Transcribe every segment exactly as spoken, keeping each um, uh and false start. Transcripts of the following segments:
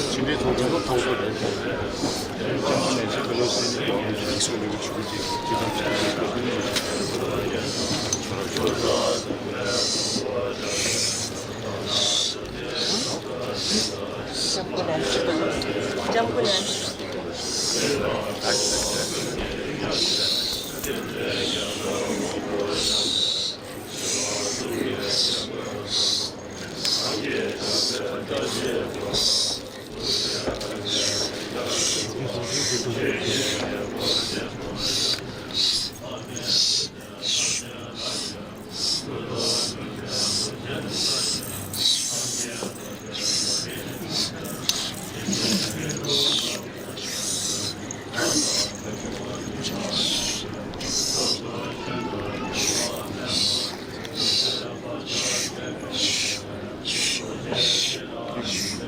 ཕྱི་འབྲེལ་ཚོགས་ཆེན་པོ་ཐོག་སོ་རེད། སྐྱབས་མགོན་ནན་སི་པེ་ལོ་སི་ནས་ཡོང་རྒྱུ་ལྷན་ཚོགས་ལས་འགུལ་ཞུ་རྒྱུ་དེ་དེ་དང་ཆབས་ཅིག་སྐུ་མདུན་ནས། སྐྱབས་མགོན་ནན་སི་པེ་ལོ་སི། སྐྱབས་མགོན་ནན་སི་པེ་ལོ་སི།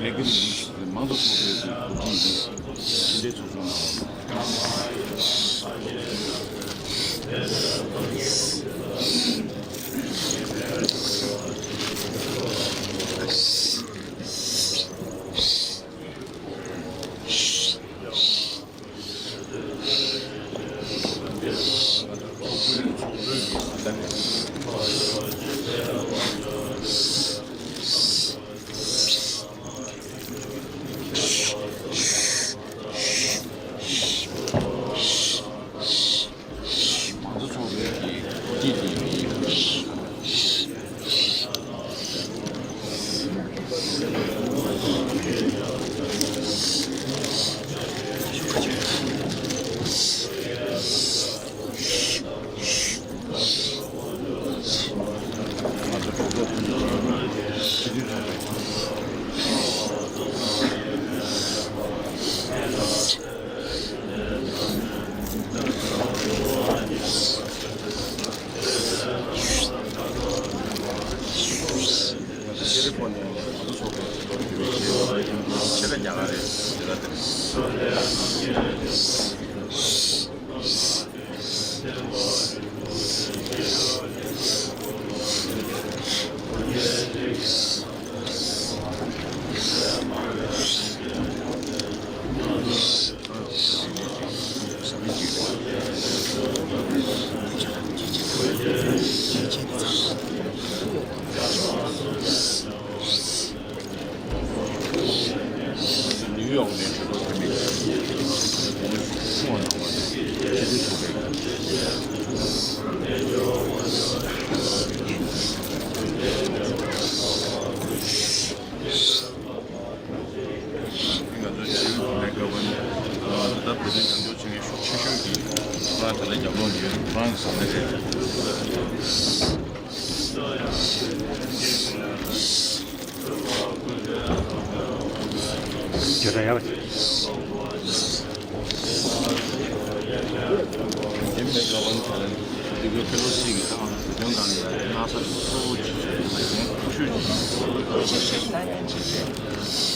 ལས་འགུལ་མང་དུ་ཚོགས་པའི་གོ་སྒྲིག་ཡིན། ཕྱི་འབྲེལ་ཚོགས་ཆུང་ནང་། མང་གཙོ་ཚོགས་པའི་གི་སྐད་དེ་ཡིན། ཤེས་རིག་སྐོར་ནས་ང་ཚོ་ཚོགས་པའི་ཚོགས་པའི་ཆེད་ལས་རྒྱ་གར་རེད། དེ་ལ་དེ་རེད། ནིའུ་ཡོག་ནས་གྲོས་ཚོགས་འཐུས་མི་ཁོང་ཚོ་གསུང་བ་གནང་བ་དང་། ཕྱི་དྲིལ་ཚོགས་པའི་ང་ཚོའི་ཆེས་མཐོ་ནས་བཀའ་བློན་ད་བོད་དོན་རྒྱབ་སྐྱོར་བྱེད་མཁན་ཤུགས་ཆེ་ཤོས་ཀྱི་ཁོ་རང་དེ་ལ་རྒྱབ་ལོགས་ཡོད། ཁོ་རང་གི་བསམ་ཚུལ་རེད། བྱེད་སྟངས་ཡག་པ་བྱེད། ཆེ་ཤོས་ན་ཡང་ཆེ་ཤོས།